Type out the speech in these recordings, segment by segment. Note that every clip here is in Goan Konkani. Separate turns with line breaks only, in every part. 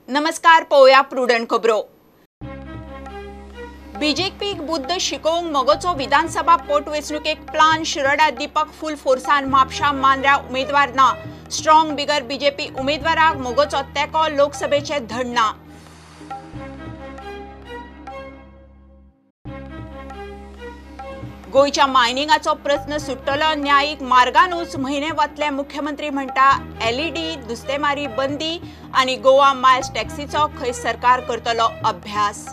नमस्कार, पळोवया प्रुडंट खबरो. बीजेपीक बुद्द शिकोवंक मगोचो विधानसभा पोटवेंचणुकेक प्लान. शिरोड्या दीपक फुल फोर्सान, म्हापशा मांद्र्या उमेदवार ना. स्ट्रॉंग बिगर बीजेपी उमेदवाराक मगोचो तेंको, लोकसभेचे धडना. गोंयच्या मायनिंगाचो प्रस्न सुट्टलो न्यायीक मार्गानूच, म्हयने वतले मुख्यमंत्री म्हणटा. एलईडी नुस्तेमारी बंदी आनी गोवा मायल्स टॅक्सीचो खंय सरकार करतलो अभ्यास.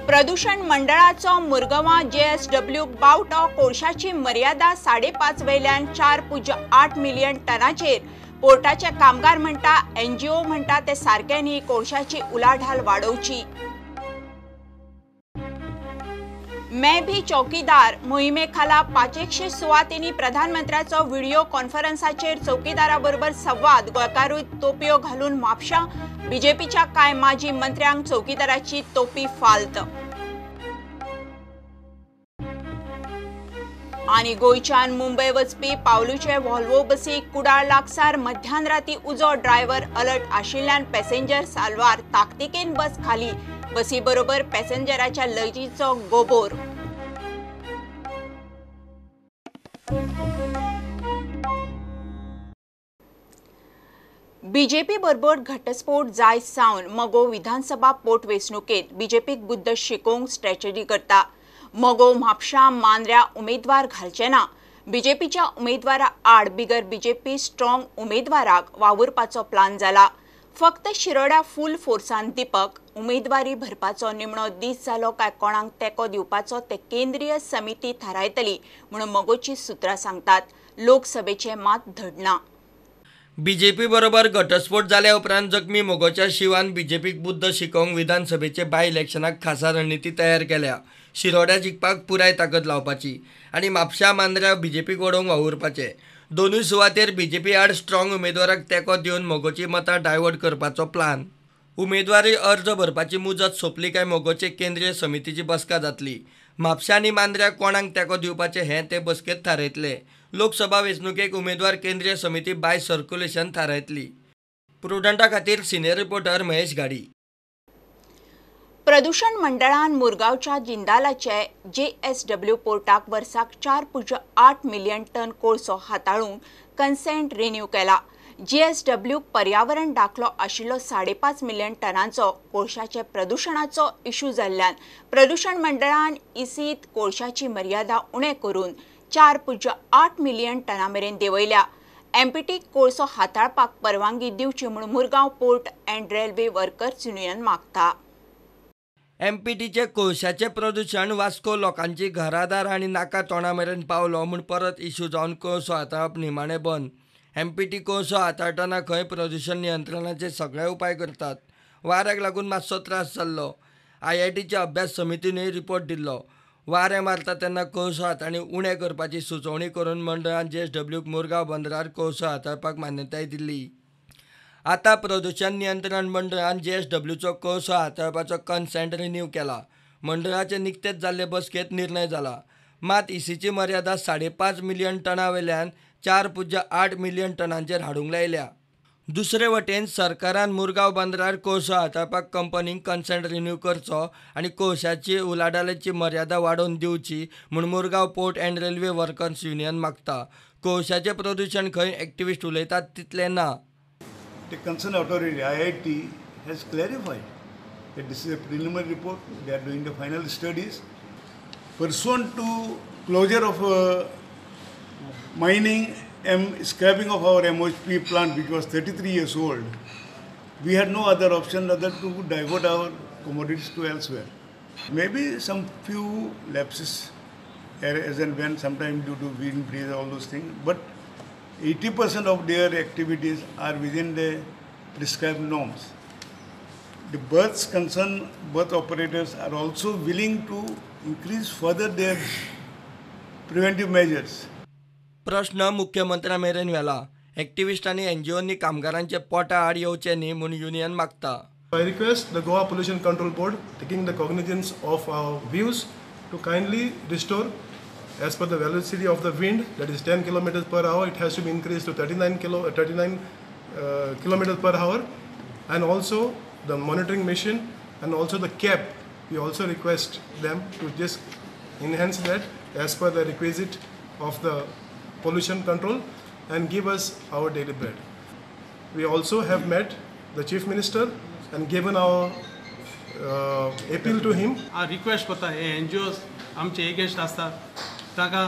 प्रदूषण मंडळाचो मुरगांवां जेएसडब्ल्यू बावटो. कोळशाची मर्यादा 5.5 वयल्यान 4.8 मिलियन टनाचेर. पोर्टाचे कामगार म्हणटा, एनजीओ म्हणटा ते सारके न्ही, कोळशाची उलाढाल वाडोवची. मैं भी चौकीदार मोहिमे खाला 500 सुवातींनी प्रधानमंत्र्याचो व्हिडिओ कॉन्फरन्साचेर चौकीदारा बरोबर संवाद. गोंयकारूय तोपयो घालून म्हापशा. बीजेपीच्या कांय माजी मंत्र्यांक चौकीदाराची तोपी फाल्त. आनी गोंयच्यान मुंबय वचपी पावलूचे व्हॉल्वो बसीक कुडाळ लागसार मध्यान राती उजो. ड्रायव्हर अलर्ट आशिल्ल्यान पॅसेंजर साल्वार. ताकतिकेन बस खाली. बसी बरोबर पॅसेंजराच्या लगीचो गोबोर. बीजेपी बरोबर घटस्फोट जायत सावन मगो विधानसभा पोटवेंचणुकेंत बीजेपीक बुद्द शिकोवंक स्ट्रॅटेजी करता. मगो म्हापशा मांद्र्या उमेदवार घालचे ना. बीजेपीच्या उमेदवारा आड बिगर बीजेपी स्ट्रॉंग उमेदवाराक वावुरपाचो प्लान जाला. फक्त शिरोड्या फुल फोर्सान दीपक. उमेदवारी भरपाचो निमणो दीस जालो काय कोणाक तेंको दिवपाचो ते केंद्रीय समिती थारायतली म्हणून मगोची सुत्रां सांगतात. लोकसभेचे मात धडना.
बीजेपी बरोबर घटस्फोट जाल्या उपरांत जखमी मगोच्या शिवान बीजेपीक बुद्द शिकोवंक विधानसभेचे बाय इलेक्शनाक खासा रणनिती तयार केल्या. शिरोड्या जिखपाक पुराय ताकद लावपाची आनी म्हापशा मांद्र्या बीजेपीक वडोवंक वावुरपाचे. दोनूय सुवातेर बीजेपी आड स्ट्रॉंग उमेदवाराक तेंको दिवन मगोची मतां डायवर्ट करपाचो प्लान. उमेदवारी अर्ज भरपाची मुजत सोंपली काय मगोचे केंद्रीय समितीची बसका जातली. म्हापशा आनी मांद्र्या कोणाक तेंको दिवपाचें हें ते बसकेंत थारायतले. लोकसभा वेंचणुकेक उमेदवार केंद्रीय समिती बाय सर्क्युलेशन थारायतली. प्रुडंटा खातीर सिनियर रिपोर्टर महेश घाडी.
प्रदूषण मंडळान मुरगांवच्या जिंदालाचे जेएसडब्ल्यू पोर्टाक वर्साक 4.8 मिलियन टन कोळसो हाताळूंक कन्सेंट रिन्यू केला. जीएसडब्ल्यू पर्यावरण दाखलो आशिल्लो 5.5 मिलियन टनांचो कोळशाचे प्रदूषणाचो इश्यू जाल्ल्यान प्रदूषण मंडळान इसीत कोळशाची मर्यादा उणें करून 4.8 मिलियन टना मेरेन देंवयल्या. एमपीटी कोळसो हाताळपाक परवानगी दिवची म्हूण Murgaon port and railway workers union मागता.
एमपीटीचे कोळशाचे प्रदूषण वास्को लोकांची घरादार आनी नाका तोंडा मेरेन पावलो म्हूण परत इश्यू जावन कोळसो हाताळप निमाणें बंद. एमपीटी कोळसो हाताळटना खंय प्रदूषण नियंत्रणाचे सगळे उपाय करतात. वाऱ्याक लागून मातसो त्रास जाल्लो. आयआयटीच्या अभ्यास समितीनूय रिपोर्ट दिल्लो. वारें मारता तेन्ना कोळसो हाताळणी उणें करपाची सुचोवणी करून मंडळान जेएसडब्ल्यूक मुरगांव बंदरार कोळसो हाताळपाक मान्यताय दिल्ली. आतां प्रदूषण नियंत्रण मंडळान जेएसडब्ल्यूचो कोळसो हाताळपाचो कन्सेंट रिन्यू केला. मंडळाचे निकतेच जाल्ले बसकेंत निर्णय जाला. मात इसीची मर्यादा 5.5 मिलियन टना वयल्यान 4.8 मिलियन टनांचेर हाडूंक लायल्या. दुसरे वटेन सरकारान मुरगांव बंदरार कोळसो हाताळपाक कंपनीक कन्सेंट रिन्यू करचो आनी कोळशाची उलाढालीची मर्यादा वाडोवन दिवची म्हूण Murgaon port and railway workers union मागता. कोळशाचें प्रदूषण खंय एक्टिविस्ट उलयतात तितलें ना.
The concerned authority, IIT, has clarified that this is a preliminary report. They are doing the final studies. Pursuant to closure of mining and scrapping of our MOHP plant, which was 33 years old, we had no other option other to divert our commodities to elsewhere. Maybe some few lapses as and when, sometimes due to wind, breeze, all those things, but 80% of their activities are within the prescribed norms. The berths concerned, berth operators are also willing to increase further their preventive measures.
प्रश्न मुख्यमंत्र्या मेरेन व्हेला. एक्टिविस्ट आनी एनजीओंनी कामगारांचे पोटा आड येवचे न्ही म्हूण युनियन मागता.
I request the Goa Pollution Control Board, taking the cognizance of our views, to kindly restore As per the velocity of the wind, that is 10 kilometers per hour, it has to be increased to 39 kilometers per hour. And also the monitoring machine and also the cap, we also request them to just enhance that as per the requisite of the pollution control and give us our daily bread. We also have met the Chief Minister and given our appeal to him.
Our request करता हे NGOs आमचे एगेन्स्ट आसता ताका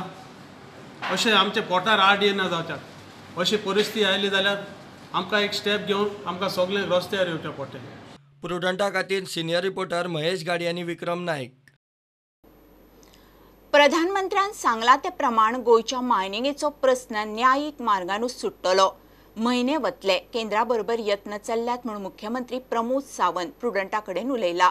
अशें आमचे पोटार आड येना जावच्याक अशी परिस्थिती आयली जाल्यार आमकां एक स्टेप घेवन आमकां सगळें रस्त्यार येवचें पडटलें.
प्रुडंटा खातीर सिनियर रिपोर्टर महेश गाडी आनी विक्रम नायक.
प्रधानमंत्र्यान सांगला ते प्रमाण गोंयच्या मायनिंगेचो प्रस्न न्यायीक मार्गानूच सुट्टलो. म्हयने वतले, केंद्रा बरोबर यत्न चल्ल्यात म्हूण मुख्यमंत्री प्रमोद सावंत प्रुडंटा कडेन उलयला.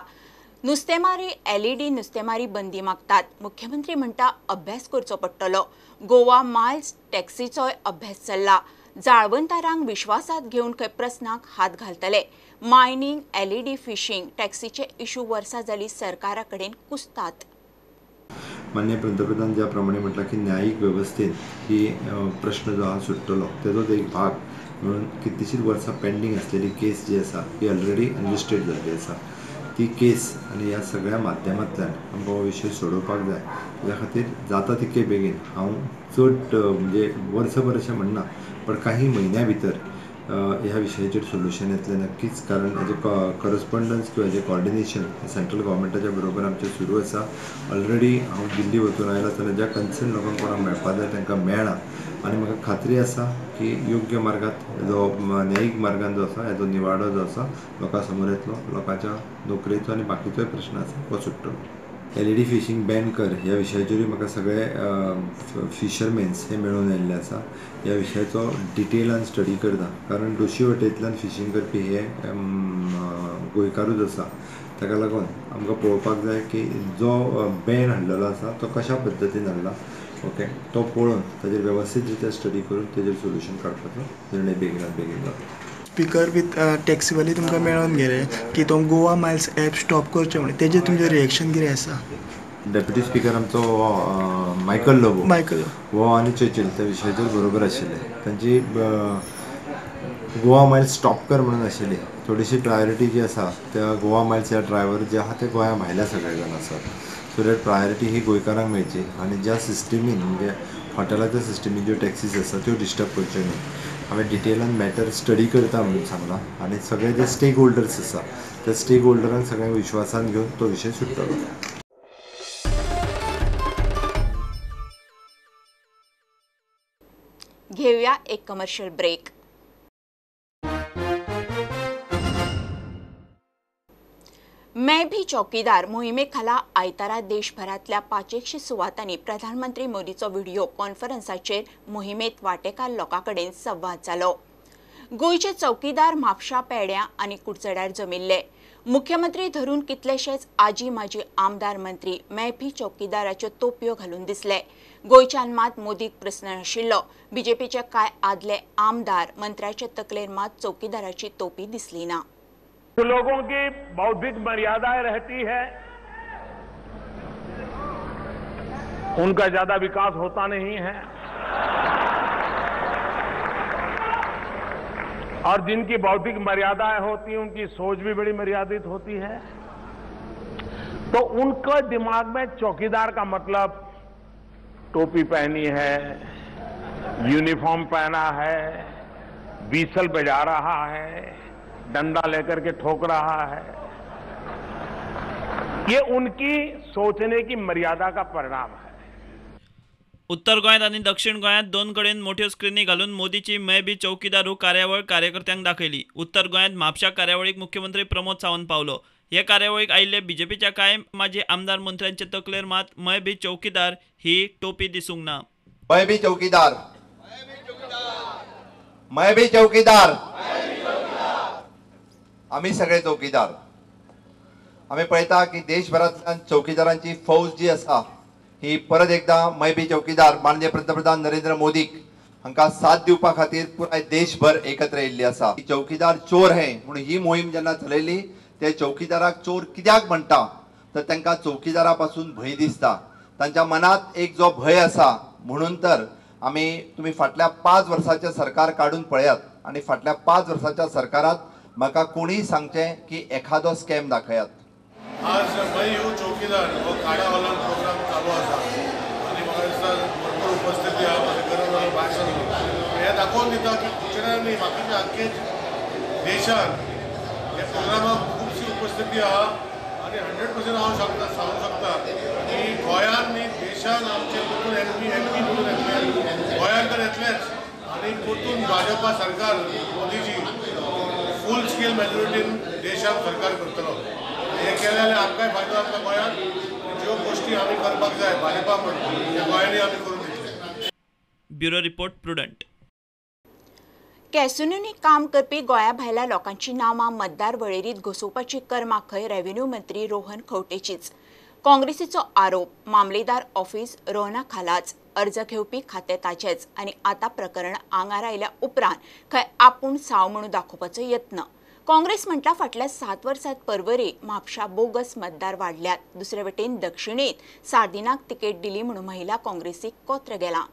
नुस्तेमारी एलईडी नुस्तेमारी बंदी मागतात. मुख्यमंत्री म्हणटा अभ्यास करचो पडटलो. गोवा मायल्स टॅक्सीचोय अभ्यास चल्ला. जाळवणदारांक विश्वासात घेवन खंय प्रस्नाक हात घालतले. मायनिंग एलईडी फिशिंग टॅक्सीचे इशू वर्सां जाली सरकारा कडेन कुसतात.
माननीय पंतप्रधान ज्या प्रमाणे म्हटलां की न्यायीक वेवस्थेन ही प्रश्न जो आहा सुट्टलो तेजोच एक भाग म्हणून कितलीशींच वर्सां पेंडींग आसलेली केस जी आसा ही ऑलरेडी एनलिस्टेड जाल्ली आसा. ती केस आनी ह्या सगळ्या माध्यमांतल्यान आमकां हो विशय सोडोवपाक जाय. तेज्या खातीर जाता तितके बेगीन हांव चड म्हणजे वर्सभर अशें म्हणना पण काही म्हयन्या भितर ह्या विशयाचेर सोल्युशन येतलें नक्कीच. कारण हेजें करस्पॉन्डन्स किंवा हेजें कॉर्डिनेशन सेंट्रल गव्हर्मेंटाच्या बरोबर आमचें सुरू आसा. ऑलरेडी हांव दिल्ली वचून आयला जाल्यार ज्या कन्सर्न लोकांक कोणाक मेळपाक जाय तांकां मेळ्ळां आनी म्हाका खात्री आसा की योग्य मार्गात जो न्यायीक मार्गान जो आसा हेजो निवाडो जो आसा लोकां समोर येतलो. लोकांच्या नोकरेचो आनी बाकीचोय प्रश्न आसा तो सुट्टलो. एलईडी फिशींग बॅन कर ह्या विशयाचेरूय म्हाका सगळे फिशरमेन्स हे मेळून आयिल्ले आसा. ह्या विशयाचो डिटेलान स्टडी करता कारण दोशी वटेंतल्यान फिशींग करपी हे गोंयकारूच आसा. ताका लागून आमकां पळोवपाक जाय की जो बॅन हाडलेलो आसा तो कशा पद्दतीन हाडला, ओके, तो पळोवन ताजेर वेवस्थीत रित्या स्टडी करून तेजेर सोल्युशन काडपाचो निर्णय बेगिनात बेगीन जाता.
स्पीकर विथ टॅक्सीवाले तुमकां मेळोन गेले की तो गोवा मायल्स ॲप स्टॉप करचें म्हणून, तेजेर तुमचें रिएक्शन कितें आसा?
डेप्युटी स्पीकर आमचो मायकल लोबो हो आनी चर्चिल त्या विशयाचेर बरोबर आशिल्ले. तांची गोवा मायल्स स्टॉप कर म्हणून आशिल्ली. थोडीशी प्रायोरिटी जी आसा त्या गोवा मायल्स ह्या ड्रायव्हर जे आहा ते गोंया भायल्या सगळे जाण आसात. सो that priority ही गोंयकारांक मेळची आनी ज्या सिस्टमीन म्हणजे हॉटेलाच्या सिस्टमीन ज्यो टॅक्सीज आसा त्यो डिस्टर्ब करच्यो न्हय. हांवें डिटेलान मॅटर स्टडी करता म्हणून सांगलां आनी सगळे जे स्टेक होल्डर्स आसा त्या स्टेक होल्डरांक सगळ्यांक विश्वासान घेवन तो विशय सुट्टलो.
घेऊया एक कमर्शियल ब्रेक. मैं भी चौकीदार मोहिमेखाला आयतारा देशभरांतल्या 500 सुवातांनी प्रधानमंत्री मोदीचो व्हिडिओ कॉन्फरन्साचेर मोहिमेत वांटेकार लोकां कडेन संवाद जालो. गोंयचे चौकीदार म्हापशा, पेड्यां आनी कुडचड्यार जमिल्ले. मुख्यमंत्री धरून कितलेशेच आजी माजी आमदार मंत्री मैं भी चौकीदाराच्यो तोपयो घालून दिसले. गोंयच्यान मात मोदीक प्रस्न नाशिल्लो. बीजेपीचे कांय आदले आमदार मंत्र्याचे तकलेर मात चौकीदाराची तोपी दिसली ना.
लोगों की बौद्धिक मर्यादाएं रहती है, उनका ज्यादा विकास होता नहीं है और जिनकी बौद्धिक मर्यादाएं होती हैं उनकी सोच भी बड़ी मर्यादित होती है। तो उनके दिमाग में चौकीदार का मतलब टोपी पहनी है, यूनिफॉर्म पहना है, बीसल बजा रहा है, डंडा लेकर के ठोक रहा है, ये उनकी सोचने की मर्यादा का परिणाम है।
उत्तर गोंयांत आनी दक्षिण गोंयांत दोन कडेन मोठ्यो स्क्रिनी घालून मोदीची मैं भी चौकीदारू कार्यावळ कार्यकर्त्यांक दाखयली। उत्तर गोंयांत म्हापशा कार्यावळीक मुख्यमंत्री प्रमोद सावंत पावलो। हे कार्यावळीक आयिल्ले बीजेपीच्या कांय माजी आमदार मंत्र्यांचे तकलेर मात मैं भी चौकीदार ही टोपी दिसूंक ना।
मैं भी चौकीदार, मैं भी चौकीदार, आमी सगळे चौकीदार। आमी पळयता की देशभरांतल्यान चौकीदारांची फौज जी आसा ही परत एकदा मैं भी चौकीदार माननीय पंतप्रधान नरेंद्र मोदीक हांकां साथ दिवपा खातीर पुराय देशभर एकत्र येयल्ली आसा। चौकीदार चोर हे म्हणून ही मोहीम जेन्ना चलयली ते चौकीदाराक चोर कित्याक म्हणटा तर तांकां चौकीदारा पासून भंय दिसता। तांच्या मनात एक जो भंय आसा म्हणून तर आमी तुमी फाटल्या 5 वर्साचें सरकार काडून पळयात आनी फाटल्या 5 वर्साच्या सरकारात म्हाका कोणीय सांगचें की एखादो स्कॅम दाखयात।
आज मैं हूँ चौकीदार हो काडा हॉलान प्रोग्राम चालू आसा आनी म्हाका दिसता भरपूर उपस्थिती आहा, म्हाका गरज जाल्यार भायर सरलो हें दाखोवन दिता की कुचरान न्ही बाकीच्या आख्खे देशान ह्या प्रोग्रामाक खुबशी उपस्थिती आहा आनी 100% हांव सांगूंक शकता की गोंयान न्ही देशान आमचे परतून एम पी निवडून येतले, गोंयान तर येतलेच आनी परतून भाजपा सरकार मोदीजी फूल स्केल मेजॉरिटीन देशान सरकार करतलो। हें केलें जाल्यार आमकांय फायदो जातलो गोंयांत, ज्यो गोश्टी आमी करपाक जाय भाजपा म्हणून त्या गोंयांनी आमी करून दितले।
Bureau report, Prudent.
कॅसिनोंनी काम करपी गोंया भायल्या लोकांची नांवां मतदार वळेरीत घुसोवपाची कर्मा खंय रेव्हेन्यू मंत्री रोहन खंवटेचीच। काँग्रेसीचो आरोप, मामलेदार ऑफिस रोहना खालाच, अर्ज घेवपी खातें ताचेच आनी आतां प्रकरण आंगार आयल्या उपरांत खंय आपूण साव म्हणून दाखोवपाचो यत्न। काँग्रेस म्हणटा फाटल्या 7 वर्सांत पर्वरी म्हापशा बोगस मतदार वाडल्यात। दुसरे वटेन दक्षिणेंत सार्दिनाक तिकेट दिली म्हणून महिला काँग्रेसीक कोत्र गेला।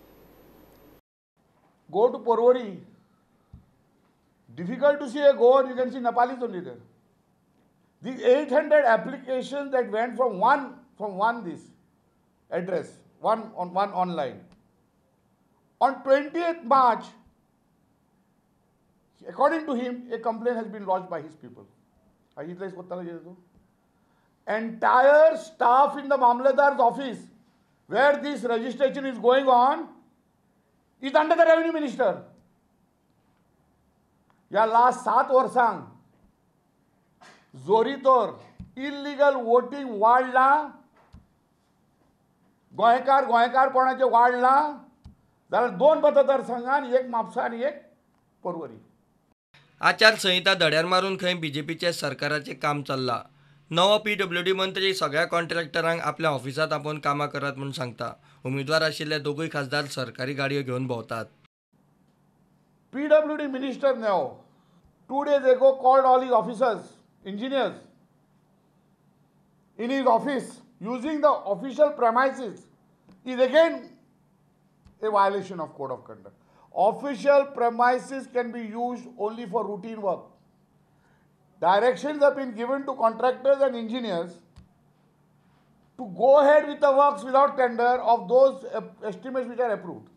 Go to Porvorim, difficult to see a Goan, you can see Nepalis only there. The 800 applications that went from one this address, one on one online. On 20th March, according to him, a complaint has been lodged by his people. Entire staff in the Mamledar's office where this registration is going on is under the revenue minister. या लास्ट 7 वर्सांक जोरीतोर इल्लिगल वोटींग वाडलां, गोंयकार गोंयकारपणाचें वाडलां जाल्यार 2 मतदारसंघान, एक म्हापसा आनी एक पर्वरी।
आचारसंहिता धड्यार मारून खंय बीजेपीचे सरकाराचें काम चल्लां। नवो पीडब्ल्यूडी मंत्री सगळ्या कॉन्ट्रॅक्टरांक आपल्या ऑफिसांत आपोवन कामां करात म्हूण सांगता। उमेदवार आशिल्ले दोगूय खासदार सरकारी गाडयो घेवन भोंवतात।
PWD minister now 2 days ago called all his officers, engineers in his office using the official premises is again a violation of code of conduct. Official premises can be used only for routine work. Directions have been given to contractors and engineers to go ahead with the works without tender of those estimates which are approved.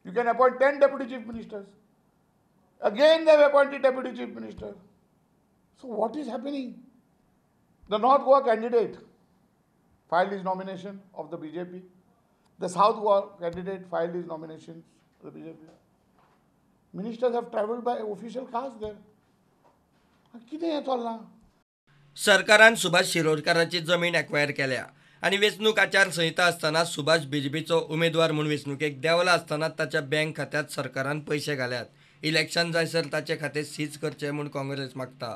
You can appoint 10 deputy chief ministers. Again, they have appointed deputy chief minister. So what is happening? The North Goa candidate filed his nomination of the BJP. The South Goa candidate filed his nomination of the BJP. Ministers have travelled by official cars there. कितें हें चल्लां?
सरकारान सुभाष शिरोडकाराची जमीन एक्वायर केल्या आनी वेंचणूक आचारसंहिता आसतना सुभाष बीजेपीचो उमेदवार म्हूण वेंचणुकेक देंवला आसतना ताच्या बँक खात्यांत सरकारान पयशे घाल्यात। इलेक्शन जायसर ताचे खातें सीज करचें म्हूण काँग्रेस मागता।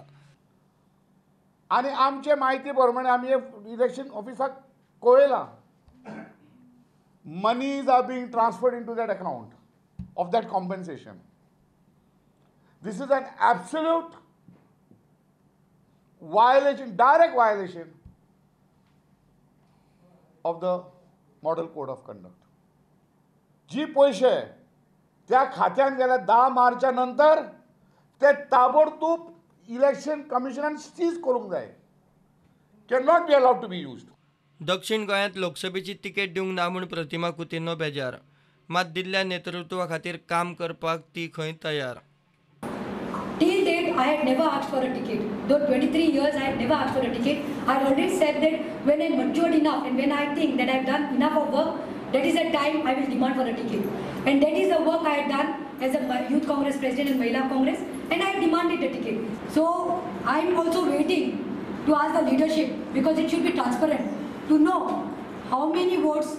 आनी आमचे म्हायती प्रमाणे आमी election ऑफिसाक कळयलां, monies are being transferred into that account of that compensation. This is an absolute violation, direct violation of the model code of conduct. जी पैसे त्या खात्यान गेल्या 10 मार्चा नंतर ते ताबडतोब इलेक्शन कमिशनान सीज करूंक जाय, can not be allowed to be used.
दक्षिण गोंयांत लोकसभेची तिकेट दिवंक ना म्हूण प्रतिमा कुतिन्हो बेजार, मात दिल्ल्या नेतृत्वा खातीर काम करपाक ती खंय तयार।
Till date, I had never asked for a ticket. Though 23 years, I had never asked for a ticket. I had already said that when I matured enough and when I think that I have done enough of work, that is the time I will demand for a ticket. And that is the work I had done as a Youth Congress President and Mahila Congress, and I demanded a ticket. So I am also waiting to ask the leadership, because it should be transparent, to know how many votes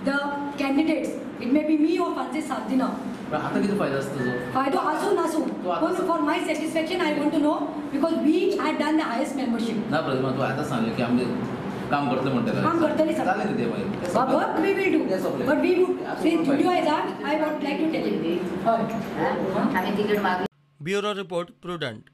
the candidates, it may be me or Francis Sardinha.
आता किती फायदा असतो जो?
फायदो आसूं नासूं, पण for my satisfaction I want to know, because we had done the highest membership.
ना प्रतिमा, तू आता सांगले की आम्ही काम करतले म्हणते,
काम करतले
जालें न्ही ते मागीर.
Work we will do, but we would since Julio is out, I would like to tell him.
आम्ही तिकीट मागली.
Bureau report, Prudent.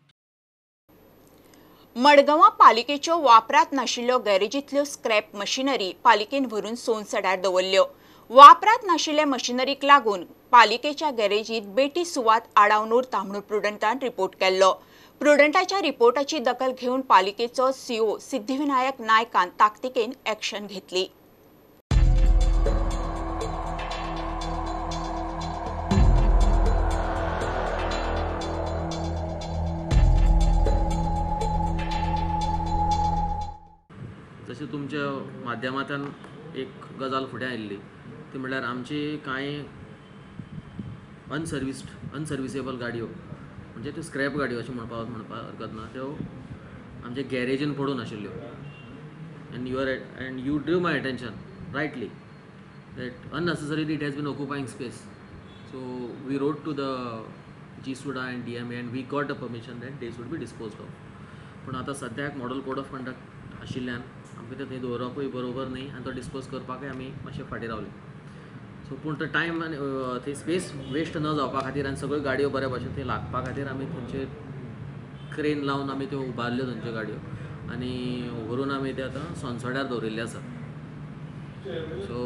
मडगांवां पालिकेच्यो वापरांत नाशिल्ल्यो गॅरेजींतल्यो स्क्रॅप मशिनरी पालिकेन व्हरून सोनसडार दवरल्यो. वापरांत नाशिल्ले मशिनरीक लागून पालिकेच्या गॅरेजींत बेटी सुवात आडावन उरता म्हणून प्रुडंटान रिपोर्ट केल्लो. प्रुडंटाच्या रिपोर्टाची दखल घेवन पालिकेचो सीओ सिद्धिविनायक नायकान ताकतिकेन ॲक्शन घेतली.
जशें तुमच्या माध्यमांतल्यान एक गजाल फुडें आयिल्ली ती म्हणल्यार आमची कांय अनसर्विसेबल गाडयो म्हणजे त्यो स्क्रॅप गाडयो अशें म्हणपाक हरकत ना, त्यो आमच्या गॅरेजीन पडून आशिल्ल्यो. And you drew my attention rightly that unnecessarily it has been occupying space. So we wrote to the GSUDA and DMA and we got a permission that they should be disposed of. पूण आतां सद्याक मॉडल कोड ऑफ कंडक्ट आशिल्ल्यान आमकां तें थंय दवरपूय बरोबर न्ही आनी तो डिस्पोज करपाकय आमी मातशे फाटीं रावले. सो पूण तो टायम आनी थंय स्पेस वेस्ट न जावपा खातीर आनी सगळ्यो गाडयो बऱ्या भशेन थंय लागपा खातीर आमी थंयचेर क्रेन लावन आमी त्यो उबारल्यो थंयच्यो गाडयो आनी व्हरून आमी ते आतां सोनसड्यार दवरिल्ले आसा. सो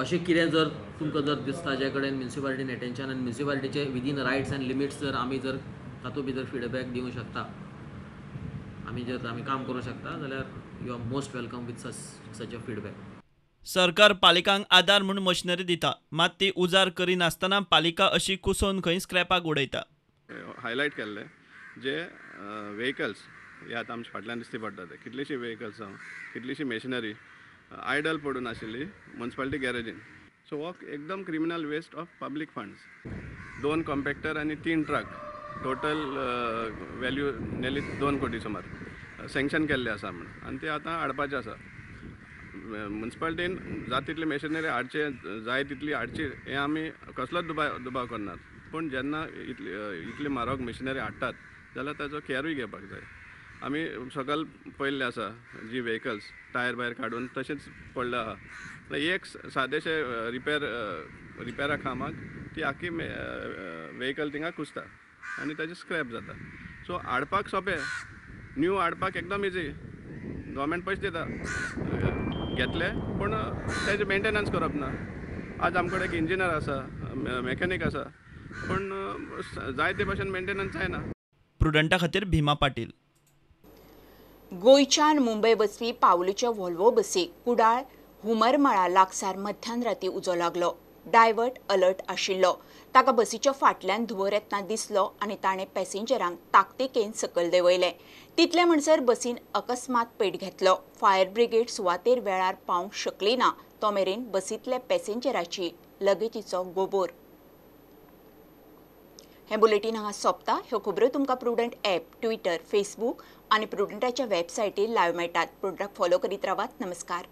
अशें कितें जर तुमकां जर दिसता जे कडेन म्युनिसिपालिटीन एटेन्शन आनी म्युनिसिपालिटीचे विदीन रायट्स आनी लिमिट्स जर आमी जर तातूंत भितर फिडबॅक दिवंक शकता, आमी जर आमी काम करूंक शकता जाल्यार you are most welcome with such a feedback.
सरकार पालिकांक आदार म्हूण मशिनरी दिता, मात ती उजार करिनासतना पालिका अशी कुसोवन खंय स्क्रॅपाक उडयता.
हायलायट केल्ले जे व्हेकल्स हे आतां आमच्या फाटल्यान दिसती पडटा ते कितलीशीं व्हेकल्स आहा, कितलीशी मशिनरी आयडल पडून आशिल्ली म्युनिसिपालिटी गॅरेजीन. सो हो एकदम criminal waste of public funds. 2 compactor आनी 3 ट्रक टोटल वॅल्यू नेली 2 कोटी सुमार सँक्शन केल्ले आसा म्हण आनी ते आतां हाडपाचे आसा. म्युनिसिपालिटीन जाता तितली मशिनरी हाडचे, जाय तितली हाडची हें आमी कसलोच दुबाव करनात, पूण जेन्ना इतली म्हारग मशिनरी हाडटात जाल्यार ताचो कॅरूय घेवपाक जाय. आमी सकयल पळयल्ले आसा जी व्हेकल्स टायर भायर काडून तशेंच पडले आहा. एक सादेशे रिपेरा कामाक ती आख्खी व्हेकल थिंगा कुसता आनी ताजे स्क्रॅप जाता. सो हाडपाक सोंपें, न्यू हाडपाक एकदम इजी, गव्हर्मेंट पयशे दिता घेतले, पूण ताजें मेंटेनन्स करप ना. आज आमचे कडेन एक इंजिनियर आसा, मेकॅनीक आसा, पूण जाय ते भशेन मेंटेनन्स जायना.
प्रुडंटा खातीर भीमा पाटील.
गोंयच्यान मुंबय वचपी पावलूच्या व्हॉल्वो बसीक कुडाळ हुमरमळा लागसार मध्यान राती उजो लागलो. डायवर्ट अलर्ट आशिल्लो. ताका बसीच्या फाटल्यान धुंवर येतना दिसलो आनी ताणें पॅसेंजरांक ताकतिकेन सकयल देंवयलें. तितले म्हणसर बसीन अकस्मात पेट घेतलो. फायर ब्रिगेड सुवातेर वेळार पावंक शकली ना तो मेरेन बसींतल्या पॅसेंजराची लगेजीचो गोबोर. हें बुलेटीन हांगा सोंपता. ह्यो खबरो तुमकां प्रुडंट ॲप, ट्विटर, फेसबूक आनी प्रुडंटाच्या वेबसायटीर लायव्ह मेळटात. प्रुडंटाक फॉलो करीत रावात. नमस्कार.